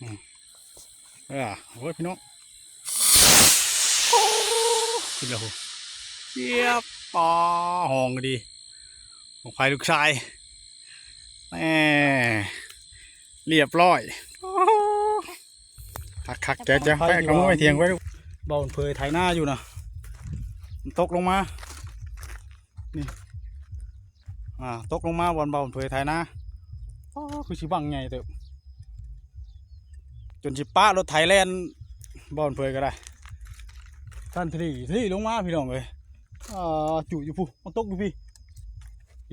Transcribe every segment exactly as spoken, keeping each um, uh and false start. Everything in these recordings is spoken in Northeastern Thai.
อืม เออ โอ้ย พี่น้อง กินแล้ว เสียบปอ ห้องดี ของใครลูกชาย แหม เรียบร้อย คักคักๆ แจ๋วแจ๋ว ไปกับมือไว้เที่ยงไว้ลูก บ่าวเผยไถนาอยู่นะ มันตกลงมา นี่ อ่า ตกลงมาบ่อนบ่าวเผยไถนา อ๋อ คือสิบังใหญ่เติบ จนสิปะรถไถแล่นบ่าวเผยก็ได้ ท่านทลีทลีลงมาพี่น้องเอ้ย อ่า จุอยู่พุ้น มันตกอยู่พี้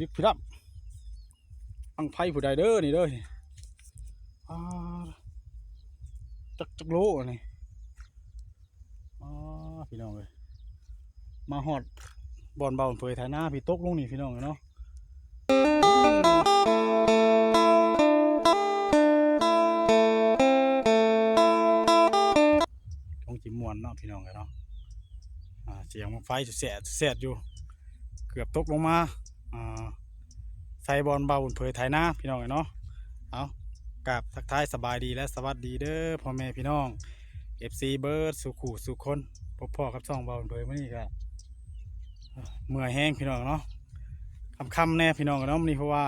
ลึกพี้ดำ บั้งไฟผู้ใดเด้อนี่เด้อ อ่า จักจักโลอันนี้ อ๋อ พี่น้องเอ้ย มาฮอดบ่อนบ่าวเผยไถนาพี้ ตกลงนี่พี่น้องเอ้ยเนาะ คงจิม่วนเนาะพี่น้องเอ้ยเนาะ อ่า เสียงบั้งไฟแสดแสดอยู่ เกือบตกลงมา อ่า ใส่บ่อนบ่าวเผยไถนาพี่น้องเอ้ยเนาะ เอา กราบทักทายสบายดีและสวัสดีเด้อพ่อแม่พี่น้อง เอฟซี เบิดสู่คู่สู่คน พบพ้อกับช่องบ่าวเผยมื้อนี้ก็ เมื่อยแฮงพี่น้องเนาะ ค่ำๆแน่พี่น้องเนาะ มื้อนี้เพราะว่า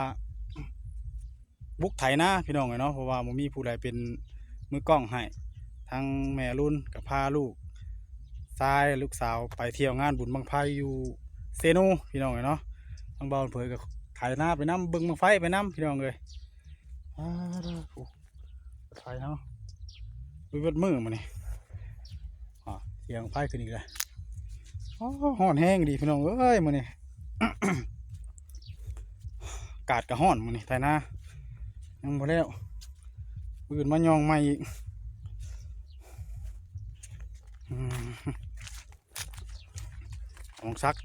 บุกไถนาพี่น้องเอ้ยเนาะ เพราะว่าบ่มีผู้ใดเป็นมือกล้องให้ ทั้งแม่รุ่นก็พาลูกชายลูกสาวไปเที่ยวงานบุญบั้งไฟอยู่เซโนพี่น้องเอ้ยเนาะ ทางบ่าวเผยก็ไถนาไปนำ เบิ่งบั้งไฟไปนำพี่น้องเอ้ย อ่า โอ้ ไถเนาะ ไปเบิดมื้อมื้อนี้ อ่า เสียงไฟขึ้นอีกแล้ว อ๋อ ฮ้อนแฮงดีพี่น้องเอ้ย มื้อนี้ อากาศก็ฮ้อนมื้อนี้ ไถนา ยังบ่แล้ว มื้ออื่นมาย่องใหม่อีก อืม ของซัก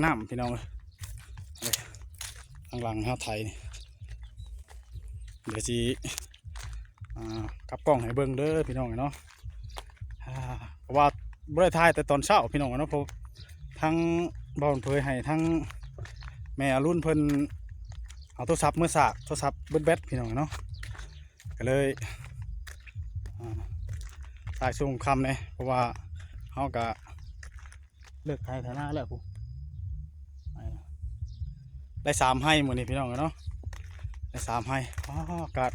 น้ำพี่น้องเอ้ย ข้างหลังเฮาไถนี่ เดี๋ยวสิ อ่า กลับกล้องให้เบิ่งเด้อพี่น้องเนาะ อ่า เพราะว่าบ่ได้ถ่ายแต่ตอนเช้าพี่น้องเนาะ เพราะทั้งบ่าวเผยให้ทั้งแม่อรุณเพิ่นเอาโทรศัพท์มือสาก โทรศัพท์เบิดแบตพี่น้องเนาะ ก็เลย อ่า ถ่ายช่วงค่ำเนี่ย เพราะว่าเฮาก็เลิกไถไถนาแล้วพุ้น ได้สามไฮ่มื้อนี้พี่น้องเอ้ยเนาะ ได้สามไฮ่ อ๋อ อากาศ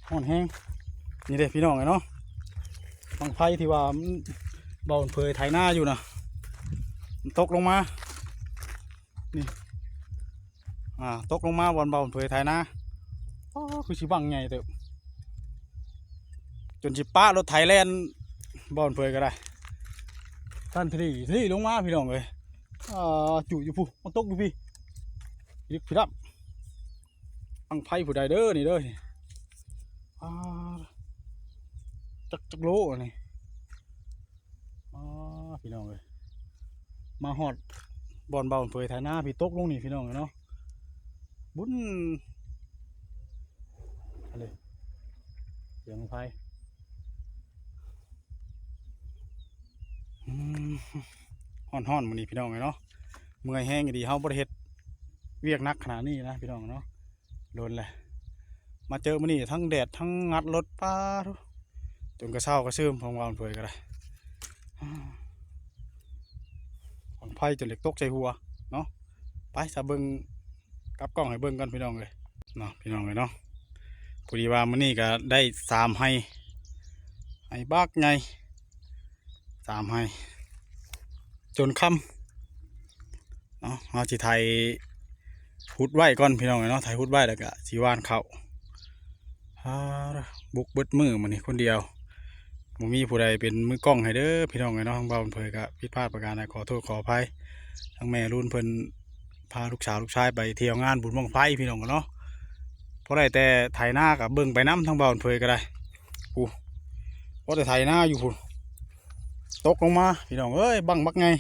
ฮ้อนแฮง นี่เด้พี่น้องเอ้ยเนาะ บั้งไฟที่ว่ามันบ่าวเผยไถนาอยู่นะมันตกลงมา นี่ อ่า ตกลงมาบ่อนบ่าวเผยไถนา อ๋อ คือสิบังใหญ่เติบ จนสิปะรถไถแล่นบ่าวเผยก็ได้ ท่านทลีทลีลงมาพี่น้องเอ้ย อ่า จุอยู่พุ้น มันตกอยู่พี้ ลึกพี้ดำ บั้งไฟผู้ใดเด้อนี่เด้อ อ่า จักจักโลอันนี้ อ๋อ พี่น้องเอ้ย มาฮอดบ่อนบ่าวเผยไถนาพี้ ตกลงนี่พี่น้องเอ้ยเนาะ บุ้น อันนี้ เสียงไฟ อืม ฮ้อนๆมื้อนี้พี่น้องเอ้ยเนาะ เมื่อยแฮงอีหลี เฮาบ่ได้เฮ็ดเวียกหนักขนาดนี้นะพี่น้องเนาะ โดนแหละ มาเจอมื้อนี้ทั้งแดดทั้งงัดรถ ป๊าด จนกระเซ้ากระเซิมของบ่าวเผยก็ได้ บั้งไฟจนเหล็กตกใส่หัวเนาะ ไปซะเบิ่ง กลับกล้องให้เบิ่งกันพี่น้องเอ้ยเนาะ พี่น้องเอ้ยเนาะ พอดีว่ามื้อนี้ก็ได้สามไฮ่ ไฮ่บักใหญ่ สามไฮ่ จนค่ำเนาะ เฮาสิไถพุดไว้ก่อนพี่น้องเอ้ยเนาะ ไถพุดไว้แล้วก็สิหว่านข้าว อ่า บุกเบิดมื้อมื้อนี้คนเดียว บ่มีผู้ใดเป็นมือกล้องให้เด้อพี่น้องเอ้ยเนาะ ทางบ่าวเผยก็ผิดพลาดประการใดขอโทษขออภัย ทางแม่รุ่นเพิ่นพาลูกสาวลูกชายไปเที่ยวงานบุญบั้งไฟพี่น้องเนาะ พอได้แต่ไถนาก็เบิ่งไปนำ ทางบ่าวเผยก็ได้ อู้ พอได้ไถนาอยู่พุ้น ตกลงมาพี่น้องเอ้ย บั้งบักใหญ่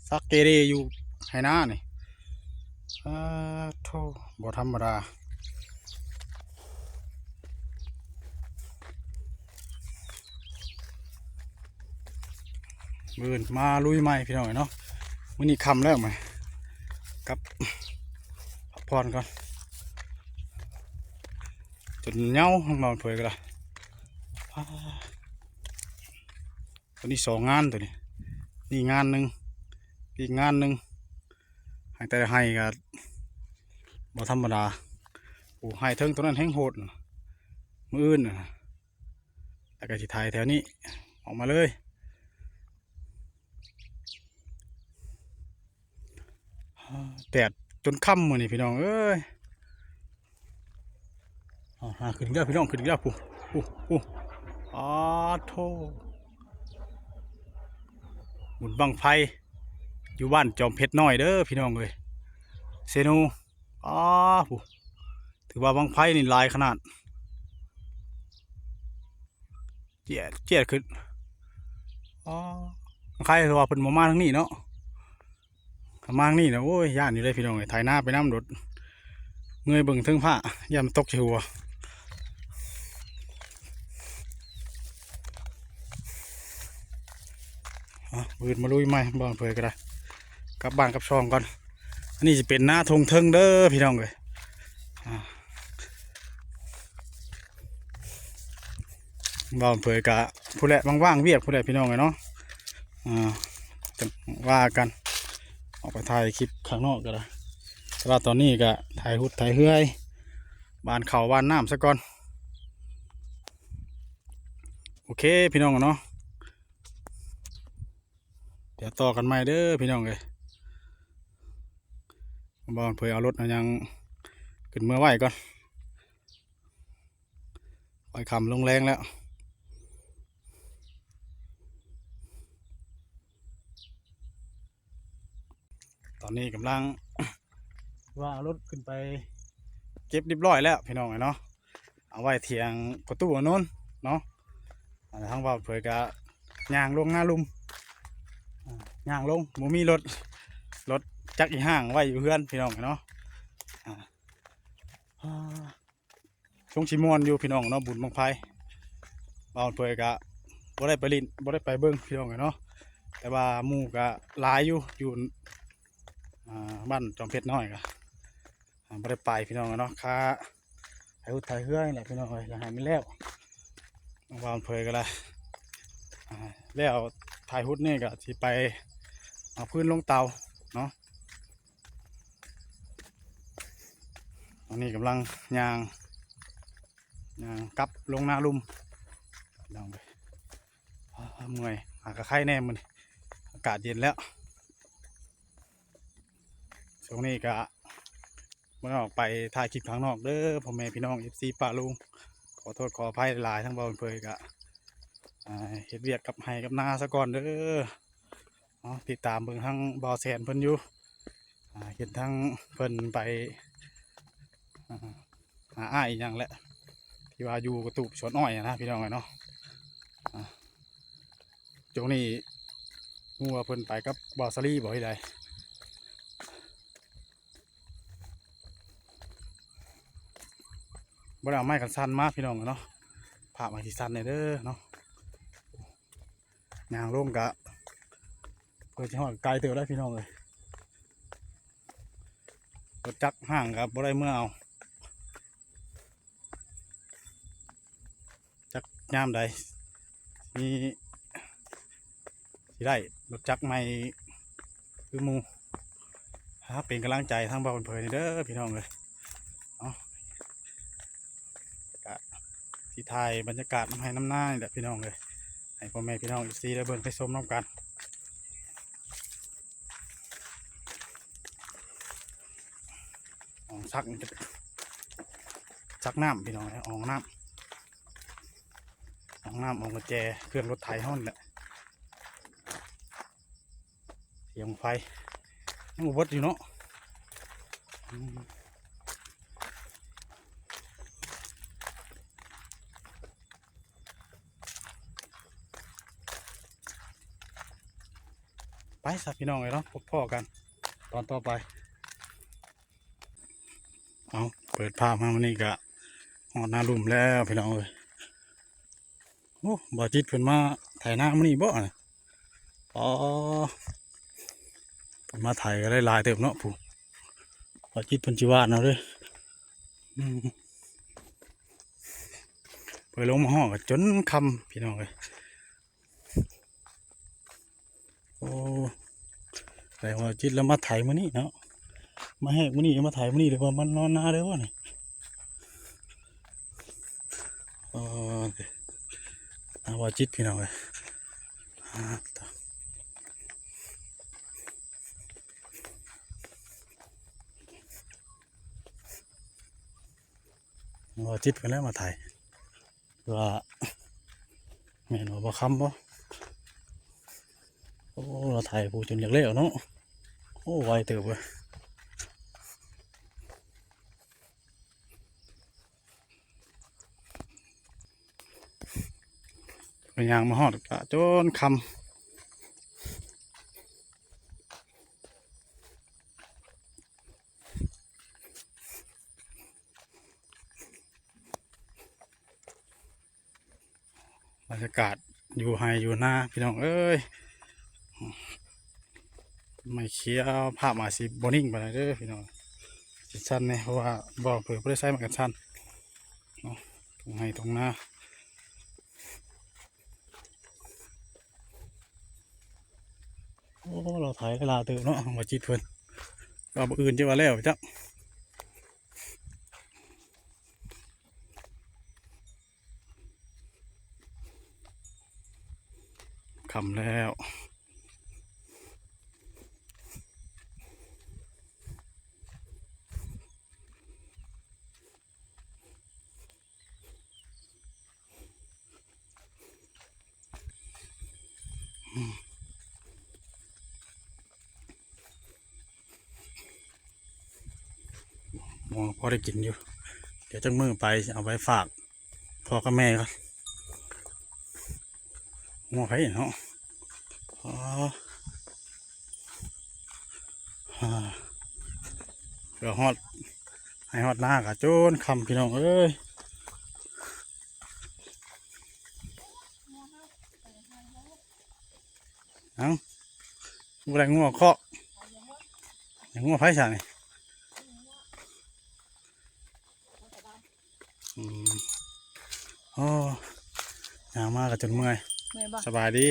ซักเกเรอยู่ไถนานี่ อ่า โธ่ บ่ธรรมดา มื้ออื่นมาลุยใหม่พี่น้องเนาะ มื้อนี้ค่ำแล้ว มากลับพักผ่อนก่อน จนเหงา บ่าวเผยก็ได้ อ่า ตัวนี้สองงานตัวนี้ นี่งานหนึ่ง อีกงานหนึ่ง ให้แต่ละให้ก็บ่ธรรมดา โอ้ ให้เทิงตัวนั้นแฮงโหดน่ะ มื้ออื่นน่ะ แล้วก็สิถ่ายแถวนี้ ออกมาเลย แดดจนค่ำมื้อนี้พี่น้องเอ้ย เอาหาขึ้นอีกแล้วพี่น้อง ขึ้นอีกแล้ว ปุ๊บปุ๊บปุ๊บ อ๋อ โธ่ บุญบั้งไฟ อยู่บ้านจอมเพชรน้อยเด้อพี่น้องเอ้ย เซโน อ๋อ ปุ๊บ ถือว่าบั้งไฟนี่หลายขนาด เจียด เจียดขึ้น อ๋อ บั้งไฟ แต่ว่าเพิ่นบ่มาทางนี้เนาะ ถ้ามาทางนี้นะ โอ้ย ย่านอยู่เลยพี่น้องเอ้ย ไถนาไปนำโดด เงยเบิ่งเทิงฟ้า ย่านมันตกใส่หัว อ่ะ มื้ออื่นมาลุยใหม่ บ่าวเผยก็ได้ กลับบ้านกลับช่องก่อน อันนี้สิเป็นนาทงเทิงเด้อพี่น้องเอ้ย อ่า บ่าวเผยกะผู้แหละ ว่างๆเวียกผู้แหละพี่น้องเอ้ยเนาะ อ่า จั่งว่ากัน ออกไปถ่ายคลิปข้างนอกก็ได้ แต่ว่าตอนนี้ก็ถ่ายฮุดถ่ายเฮือย หว่านข้าวหว่านน้ำซะก่อน โอเคพี่น้องเนาะ เดี๋ยวต่อกันใหม่เด้อพี่น้องเอ้ย บ่าวเผยเอารถเอาหยังขึ้นเมือไว้ก่อน ค่อยค่ำลงแลงแล้ว ตอนนี้กำลัง ว่าเอารถขึ้นไปเก็บเรียบร้อยแล้วพี่น้องเอ้ยเนาะ เอาไว้เถียงประตูอันนู้นเนาะ อ่า ทางบ่าวเผยกะย่างลงนาลุ่ม อ่า ย่างลง บ่มีรถ รถจักอีห้างไว้อยู่เฮือนพี่น้องเอ้ยเนาะ อ่า อ่า ช่วงสิม่วนอยู่พี่น้องเนาะ บุญบั้งไฟ บ่าวเผยกะบ่ได้ไปเล่น บ่ได้ไปเบิ่งพี่น้องเอ้ยเนาะ แต่ว่าหมู่กะหลายอยู่ อยู่ อ่า บ้านจอมเพชรน้อยกะ อ่า บ่ได้ไปพี่น้องเอ้ยเนาะ ค่าไถฮุดไถเฮือยนี่แหละพี่น้องเอ้ย อยากให้มันแล้ว บ่าวเผยก็ได้ อ่า แล้วไถฮุดนี่ก็สิไปเอาฟืนลงเตาเนาะ อันนี้กำลังย่าง ย่างกลับลงนาลุ่ม พี่น้องเอ้ย อ่า เมื่อย หากะไคร้แน่มื้อนี้ อากาศเย็นแล้ว ช่วงนี้ก็บ่ได้ออกไปถ่ายคลิปข้างนอกเด้อ พ่อแม่พี่น้อง เอฟซี ป้าลุง ขอโทษขออภัยหลายๆ ทั้งบ่าวเผยก็ อ่า เฮ็ดเวียกกับไร่กับนาซะก่อนเด้อ เนาะ ติดตามเบิ่งทางบ่าวแสนเพิ่นอยู่ อ่า เห็นทางเพิ่นไป อ่า หาอ้ายอีหยังแหละ ที่ว่าอยู่กระตูบสวนอ้อยอะนะพี่น้องเอ้ยเนาะ อ่า ช่วงนี้ฮู้ว่าเพิ่นไปกับบ่าวสาลีบ่ที่ใด บ่ได้เอาไม้กันสั่นมาพี่น้องเอ้ยเนาะ ภาพมันสิสั่นแน่เด้อเนาะ ย่างลงกะ เพื่อสิฮอดไกลเติบแล้วพี่น้องเอ้ย รถจักรห้างกะบ่ได้เมือเอา จักยามใด มี สิได้รถจักรใหม่คือหมู่ หาเป็นกำลังใจทางบ่าวเผยนี่เด้อพี่น้องเอ้ย เนาะ กะสิถ่ายบรรยากาศมาให้นำนานี่แหละพี่น้องเอ้ย ให้พ่อแม่พี่น้อง เอฟซี ได้เบิ่งได้ชมนำกัน อ่องซักนี่จะ ซักน้ำพี่น้องเอ้ย อ่องน้ำ อ่องน้ำ อ่องกระแจ เครื่องรถไถเฮานี่แหละ เสียงไฟ ยังบ่เบิดอยู่เนาะ อืม ไปซะพี่น้องเอ้ยเนาะ พบพ้อกันตอนต่อไป เอา เปิดภาพมามื้อนี้กะฮอดนาลุ่มแล้วพี่น้องเอ้ย โอ้ บ่าวจิตเพิ่นมาไถนามื้อนี้บ่น่ะ อ๋อ เพิ่นมาไถก็ได้หลายเติบเนาะ ผู้ บ่าวจิตเพิ่นสิหว่านเอาเด้อ อืม เพิ่นลงมาฮอดก็จนค่ำพี่น้องเอ้ย โอ้ แต่ว่าจิตแล้วมาไถมื้อนี้เนาะ มาแฮกมื้อนี้ มาไถมื้อนี้ หรือว่ามานอนนาเด้อวะนี่ เออ เอาว่าจิตพี่น้องเอ้ย อ่า ว่าจิตเพิ่นแล้วมาไถ ว่า แม่นว่าบ่คำบ่ โอ้ เราไถผู้จนอยากแล้วเนาะ โอ้ ไวเติบเว้ย ไปย่างมาฮอดกะจนค่ำ บรรยากาศอยู่ไฮ่อยู่นาพี่น้องเอ้ย ไม่เขียวภาพอาจสิบ่นิ่งปานใดเด้อพี่น้อง สิสั้นแหน่เพราะว่าบ่เผลอบ่ได้ใส่ไม้กันสั้นเนาะ ตรงไฮ่ตรงนา โอ้ เราไถเวลาเติบเนาะ ว่าจิตเพิ่น ว่าบ่อื่นจะว่าแล้วจ้ะ ค่ำแล้ว โอ้ พอได้กินอยู่ เดี๋ยวจักมื้อไปเอาไปฝากพ่อกับแม่ก่อน งัวไผเนาะ อ๋อ อ่า เดี๋ยวฮอด ไฮ่ฮอดนากะจนค่ำพี่น้องเอ้ย เอ้า บ่ได้งัวเคาะ งัวไผซะนี่ อืม โอ้ ย่างมากะจนเมื่อย เมื่อยบ่ สบายดี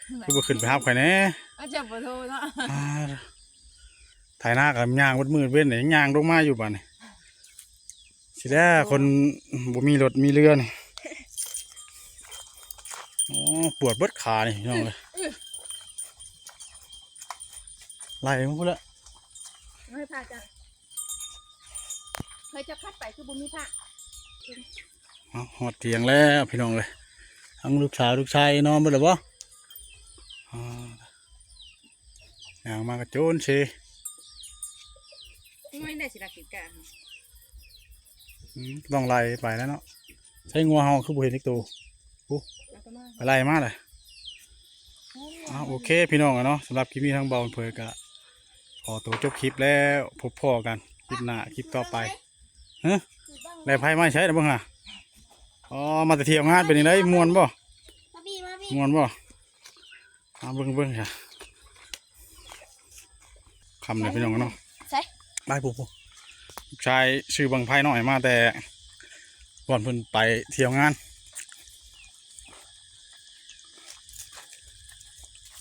เมื่อย คือบ่ขึ้นไปฮับข่อยแหน่ อาจจะบ่โทรเนาะ อ่า ไถนาก็ย่างมืดๆเว้นนี่ ย่างลงมาอยู่บัดนี่ สิแล้วคนบ่มีรถมีเรือนี่ โอ้ ปวดเบิดขานี่พี่น้องเอ้ย ไล่มันพุ้นละ เฮ้ย พาจ้ะ เฮ้ย เจ้าคัดไปคือบ่มีพระ เอา ฮอดเถียงแล้วพี่น้องเอ้ย ทั้งลูกสาวลูกชายนอนเบิดแล้วบ่ อ่า ย่างมากะโจนเซ ไม่ได้สิรักกินกะ อืม ต้องไล่ไปแล้วเนาะ ใช้งัวเฮาคือบ่เห็นอีกตัว โอ้ เอาตัวมา ไปไล่มาเลย อ้าว โอเคพี่น้องอะเนาะ สำหรับคลิปนี้ทางเบาเผยกะขอตัวจบคลิปแล้ว พบพ้อกันคลิปหน้า คลิปต่อไป ฮะ ได้ไผมาใช้นะเบิ่งหา อ๋อ มาแต่เที่ยวงานเป็นจั่งใด ม่วนบ่ มาพี่ มาพี่ ม่วนบ่ มาเบิ่งเบิ่งค่ะ ค่ำเลยพี่น้องเนาะ ใส่ ไปผู้ผู้ ลูกชายซื้อบั้งไฟน้อยมาแต่ก่อนเพิ่นไปเที่ยวงาน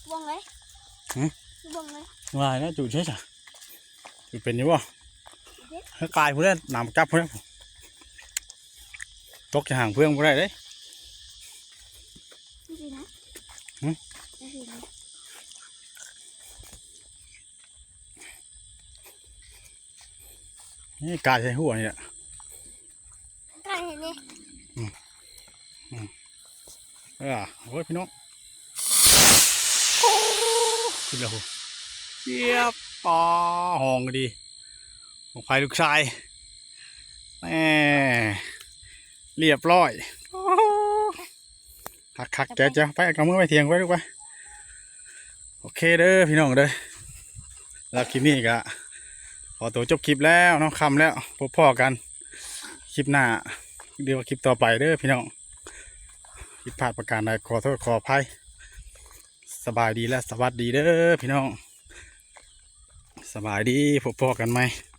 บ่วงเลย หึ บ่วงเลย ว่าแล้วจุดใช่จ้ะ จุดเป็นอยู่บ่ จุดเป็น ให้กายผู้ใดน้ำจับผู้ใด ตกจะห่างเพื่องผู้ใดเด้ นี่สินะ หึ นี่สินะ นี่กายใส่หัวนี่แหละ กายเห็นนี่ อืม อืม เออ โอ้ยพี่น้อง ขึ้นแล้ว เยียบปอ ห้องดี ของใครลูกชาย แหม เรียบร้อย คักคักๆ แจ๋วๆ ไป เอามือไปเถียงไปลูกไป โอเคเด้อพี่น้องเด้อ แล้วคลิปนี้ก็ขอตัวจบคลิปแล้วเนาะ ค่ำแล้ว พบพ้อกันคลิปหน้า หรือว่าคลิปต่อไปเด้อพี่น้อง ผิดพลาดประการใดขอโทษขออภัย สบายดีและสวัสดีเด้อพี่น้อง สบายดี พบพ้อกันใหม่